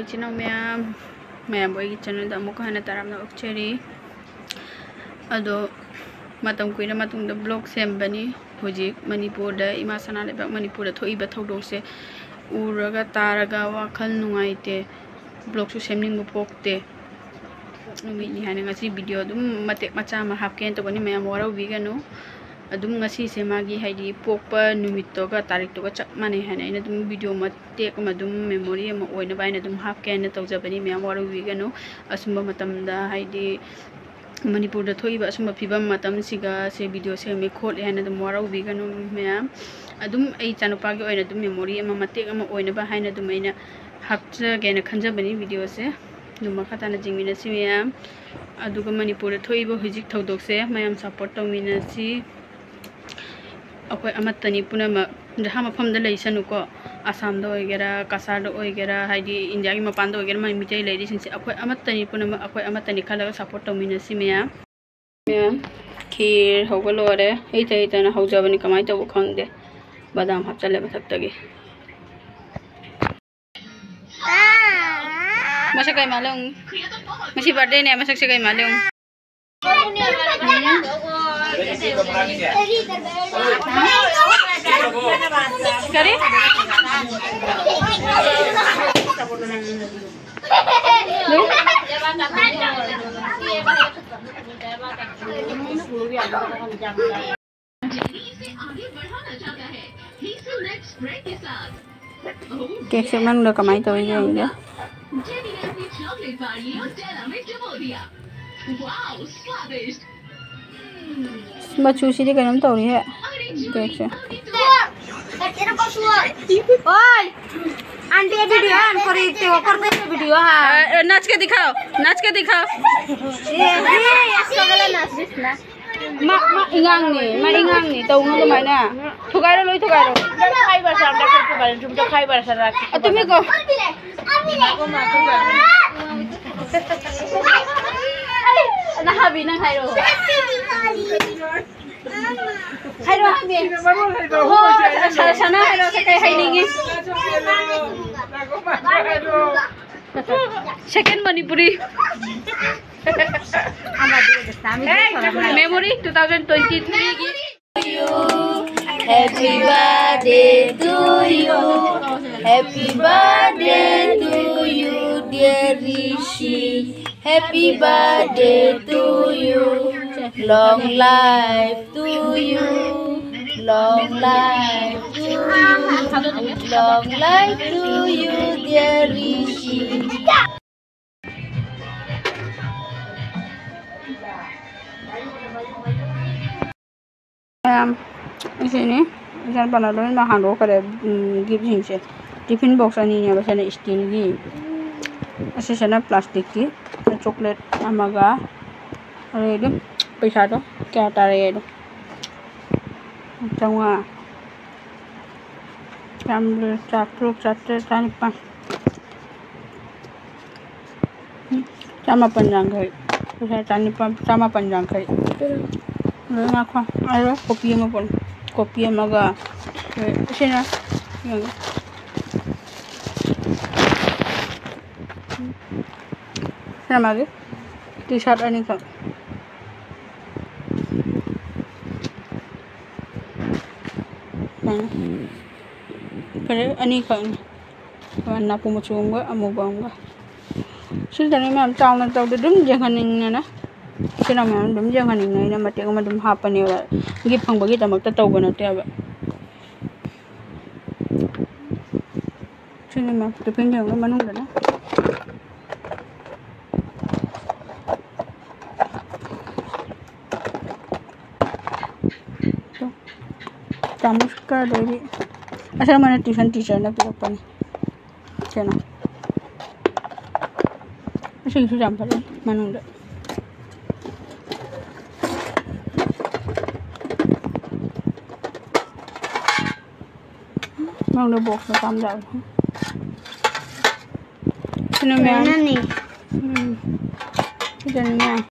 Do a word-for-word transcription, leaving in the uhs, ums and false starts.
ꯏꯆꯤꯟ ꯏꯅꯥꯎ ꯃꯌꯥꯝ, ꯃꯌꯥꯝꯕꯨ ꯑꯩꯒꯤ ꯆꯦꯅꯦꯜꯗ ꯑꯃꯨꯛꯀ ꯍꯟꯅ ꯇꯔꯥꯝꯅ ꯑꯣꯛꯆꯔꯤ꯫ ꯑꯗꯣ ꯃꯇꯝ ꯀꯨꯏꯔ ꯃꯇꯨꯡꯗ ꯕ꯭ꯂꯣꯛ ꯁꯦꯝꯕꯅꯤ꯫ ꯍꯧꯖꯤꯛ ꯃꯅꯤꯄꯨꯔꯗ, ꯏꯃꯥ ꯁꯅꯥ ꯂꯩꯕꯥꯛ ꯃꯅꯤꯄꯨꯔꯗ ꯊꯣꯛꯏꯕ ꯊꯧꯗꯣꯛꯁꯦ ꯎꯔꯒ ꯇꯥꯔꯒ ꯋꯥꯈꯜ ꯅꯨꯡꯉꯥꯏꯇꯦ, ꯕ꯭ꯂꯣꯛꯁꯨ ꯁꯦꯝꯅꯤꯡꯕ ꯄꯣꯛꯇꯦ꯫ ꯅꯨꯃꯤꯠꯅꯤ ꯍꯥꯏꯅ ꯉꯁꯤ ꯚꯤꯗꯤꯑꯣ ꯑꯗꯨꯝ ꯃꯇꯦꯛ ꯃꯆꯥ ꯑꯃ ꯍꯥꯞꯀꯦꯅ ꯇꯧꯕꯅꯤ, ꯃꯌꯥꯝ ꯋꯥꯔꯧꯕꯤꯒꯅꯨ꯫ ꯑꯗꯨꯝ ꯉꯁꯤꯁꯦ ꯃꯥꯒꯤ, ꯍꯥꯏꯗꯤ, ꯄꯣꯛꯄ ꯅꯨꯃꯤꯠꯇꯨꯒ ꯇꯥꯔꯤꯛꯇꯨꯒ ꯆꯞ ꯃꯥꯟꯅꯩ ꯍꯥꯏꯅ ꯑꯩꯅ ꯑꯗꯨꯝ ꯚꯤꯗꯤꯑꯣ ꯃꯇꯦꯛ ꯑꯃ ꯑꯗꯨꯝ ꯃꯦꯃꯣꯔꯤ ꯑꯃ ꯑꯣꯏꯅꯕ ꯍꯥꯏꯅ ꯑꯗꯨꯝ ꯍꯥꯞꯀꯦ ꯍꯥꯏꯅ ꯇꯧꯖꯕꯅꯤ, ꯃꯌꯥꯝ ꯋꯥꯔꯧꯕꯤꯒꯅꯨ꯫ ꯑꯁꯨꯝꯕ ꯃꯇꯝꯗ, ꯍꯥꯏꯗꯤ, ꯃꯅꯤꯄꯨꯔꯗ ꯊꯣꯛꯏꯕ ꯑꯁꯨꯝꯕ ꯐꯤꯕꯝ ꯃꯇꯝꯁꯤꯒ ꯁꯦ ꯚꯤꯗꯤꯑꯣ ꯁꯦꯝꯃꯦ ꯈꯣꯠꯂꯦ ꯍꯥꯏꯅ ꯑꯗꯨꯝ ꯋꯥꯔꯧꯕꯤꯒꯅꯨ ꯃꯌꯥꯝ꯫ ꯑꯗꯨꯝ ꯑꯩ ꯏꯆꯥꯅꯨꯄꯥꯒꯤ ꯑꯣꯏꯅ ꯑꯗꯨꯝ ꯃꯦꯃꯣꯔꯤ ꯑꯃ, ꯃꯇꯦꯛ ꯑꯃ ꯑꯣꯏꯅꯕ ꯍꯥꯏꯅ ꯑꯗꯨꯝ ꯑꯩꯅ ꯍꯥꯞꯆꯒꯦꯅ ꯈꯟꯖꯕꯅꯤ ꯚꯤꯗꯤꯑꯣꯁꯦ꯫ ꯑꯗꯨꯝ ꯃꯈꯥ ꯇꯥꯅ ꯌꯦꯡꯃꯤꯟꯅꯁꯤ ꯃꯌꯥꯝ꯫ ꯑꯗꯨꯒ ꯃꯅꯤꯄꯨꯔꯗ ꯊꯣꯛꯏꯕ ꯍꯧꯖꯤꯛ ꯊꯧꯗꯣꯛꯁꯦ ꯃꯌꯥꯝ ꯁꯞꯄꯣꯔꯠ ꯇꯧꯃꯤꯟꯅꯁꯤ꯫ ꯑꯩꯈꯣꯏ ꯑꯃꯠꯇꯅꯤ ꯄꯨꯝꯅꯃꯛ꯫ ꯖꯍꯥ ꯃꯐꯝꯗ ꯂꯩꯁꯅꯨꯀꯣ, ꯑꯁꯥꯝꯗ ꯑꯣꯏꯒꯦꯔꯥ, ꯀꯁꯥꯔꯗ ꯑꯣꯏꯒꯦꯔꯥ, ꯍꯥꯏꯗꯤ ꯏꯟꯗꯤꯌꯥꯒꯤ ꯃꯄꯥꯟꯗ ꯑꯣꯏꯒꯦꯔꯥ, ꯃꯩꯇꯩ ꯂꯩꯔꯤꯁꯤꯡꯁꯦ ꯑꯩꯈꯣꯏ ꯑꯃꯠꯇꯅꯤ ꯄꯨꯝꯅꯃꯛ, ꯑꯩꯈꯣꯏ ꯑꯃꯠꯇꯅꯤ ꯈꯜꯂꯒ ꯁꯞꯄꯣꯔꯠ ꯇꯧꯃꯤꯟꯅꯁꯤ ꯃꯌꯥꯝ꯫ ꯃꯌꯥꯝ, ꯈꯤꯔ ꯍꯧꯕ ꯂꯣꯏꯔꯦ꯫ ꯍꯩꯇ ꯍꯩꯇꯅ ꯍꯧꯖꯕꯅꯤ, ꯀꯃꯥꯏꯅ ꯇꯧꯕ ꯈꯪꯗꯦ꯫ ꯕꯗꯥꯝ ꯍꯥꯞꯆꯜꯂꯦ ꯃꯊꯛꯇꯒꯤ꯫ ꯃꯁꯛ ꯀꯩ ꯃꯥꯜꯂꯦ ꯌꯦꯡꯉꯨ꯫ ꯉꯁꯤ ꯕꯥꯔꯗꯦꯅꯦ, ꯃꯁꯛꯁꯦ ꯀꯩ ꯃꯥꯜꯂꯦ ꯌꯦꯡꯉꯨ꯫ ꯀꯔꯤ? ꯀꯦꯛꯁꯦ ꯃꯅꯨꯡꯗ ꯀꯃꯥꯏꯅ ꯇꯧꯔꯤꯒꯦ ꯌꯦꯡꯒꯦ꯫ ꯃꯆꯨꯁꯤꯗꯤ ꯀꯩꯅꯣꯝ ꯇꯧꯔꯤꯍꯦ ꯀꯦꯛꯁꯦ꯫ ꯑꯣꯏ! Aunty video on kori te kor te video ha. नाच के दिखाओ, नाच के दिखाओ। ये ये इसका गला नाच दिखना। ꯃꯥ, ꯃꯥ ꯏꯉꯥꯡꯅꯦ, ꯃꯥ ꯏꯉꯥꯡꯅꯦ, ꯇꯧꯅꯨ ꯑꯗꯨꯃꯥꯏꯅ꯫ ꯊꯨꯒꯥꯏꯔꯣ, ꯂꯣꯏ ꯊꯨꯒꯥꯏꯔꯣ꯫ तुमको खाई बरसा रखा है, तुमको खाई बरसा रखा है। ꯑ, ꯇꯨꯃꯤꯀꯣ꯫ ꯅꯍꯥꯕꯤ, ꯅꯪ ꯍꯥꯏꯔꯛꯑꯣ꯫ ꯍꯥꯏꯔꯣ, ꯍꯥꯏꯕꯤ꯫ ꯍꯣ, ꯁ-, ꯁꯅꯥ ꯍꯥꯏꯔꯣ, ꯀꯩ ꯍꯥꯏꯅꯤꯡꯉꯤ? Second Manipuri. Memory two thousand twenty-three. Happy birthday to you. Happy birthday to you, dear Rishi. Happy birthday to you. Long life to you. Long life to you. Long life to you, dear Rishi. ꯃꯌꯥꯝ, ꯑꯁꯤꯅꯤ꯫ ꯏꯆꯥꯅꯨꯄꯥꯅ ꯂꯣꯏꯅꯃꯛ ꯍꯥꯡꯗꯣꯛꯈ꯭ꯔꯦ꯫ ꯎꯝ, gift ꯁꯤꯡꯁꯦ꯫ Tiffin box ꯑꯅꯤꯅꯦꯕ꯫ ꯁꯤꯅ steel ꯒꯤ, ꯑꯁꯤꯁꯤꯅ plastic ꯀꯤ꯫ Chocolate ꯑꯃꯒ꯫ ꯑꯗꯩꯗꯤ ꯄꯩꯁꯥꯗꯣ ꯀꯌꯥ ꯇꯥꯔꯛꯑꯦꯗꯣ꯫ ꯆꯥꯝꯃꯉꯥ꯫ ꯆꯥꯝꯃꯔꯤ, ꯆꯥꯇ꯭ꯔꯨꯛ, ꯆꯥꯇ꯭ꯔꯦꯠ, ꯆꯥꯅꯤꯄꯥꯟ꯫ ꯆꯥꯃꯥꯄꯟ ꯌꯥꯡꯈꯩ꯫ ꯄꯩꯁꯥ ꯆꯥꯅꯤꯄꯥꯟ, ꯆꯥꯃꯥꯄꯟ ꯌꯥꯡꯈꯩ꯫ ꯑꯗꯨ ꯉꯥꯏꯈꯣ꯫ ꯑꯗꯣ ꯀꯣꯐꯤ ꯑꯃ ꯄꯨꯔꯛꯑꯣ꯫ ꯀꯣꯐꯤ ꯑꯃꯒ, ꯁꯤꯅ, ꯌꯦꯡꯒꯦ꯫ ꯁꯤꯅ ꯃꯥꯒꯤ T-shirt ꯑꯅꯤꯈꯛ꯫ ꯁꯨꯃꯥꯏꯅ꯫ ꯐꯔꯦ, ꯑꯅꯤꯈꯛꯅꯤ꯫ ꯅꯥꯄꯨ ꯃꯆꯨ ꯑꯃꯒ ꯑꯃꯨꯕ ꯑꯃꯒ꯫ ꯁꯤꯗꯅꯤ ꯃꯌꯥꯝ ꯆꯥꯎꯅ ꯇꯧꯗꯦ, ꯑꯗꯨꯝ ꯌꯦꯡꯍꯟꯅꯤꯡꯗꯅ꯫ ꯁꯤꯅ ꯃꯌꯥꯝ ꯑꯗꯨꯝ ꯌꯦꯡꯍꯟꯅꯤꯡꯗꯅ ꯑꯩꯅ ꯃꯇꯦꯛ ꯑꯃ ꯑꯗꯨꯝ ꯍꯥꯞꯄꯅꯦꯕ꯫ Gift ꯐꯪꯕꯒꯤꯗꯃꯛꯇ ꯇꯧꯕ ꯅꯠꯇꯦꯕ꯫ ꯁꯤꯅꯤ ꯃꯌꯥꯝ, tiffin ꯌꯦꯡꯉꯣ ꯃꯅꯨꯡꯗꯅ꯫ ꯆꯥꯃꯁꯀ ꯑꯗꯩꯗꯤ ꯑꯁꯦꯡꯕꯅ tuition teacher ꯅ ꯄꯤꯔꯛꯄꯅꯤ꯫ ꯀꯩꯅꯣ, ꯑꯁꯤꯒꯤꯁꯨ ꯌꯥꯝ ꯐꯖꯩ ꯃꯅꯨꯡꯗ꯫ ꯃꯅꯨꯡꯗ box ꯃꯆꯥ ꯑꯃ ꯌꯥꯎꯋꯦ꯫ ꯁꯤꯅ ꯃꯌꯥꯝ꯫ ꯂꯣꯏꯅꯅꯤ꯫ ꯎꯝ꯫ ꯁꯤꯗꯅ ꯃꯌꯥꯝ꯫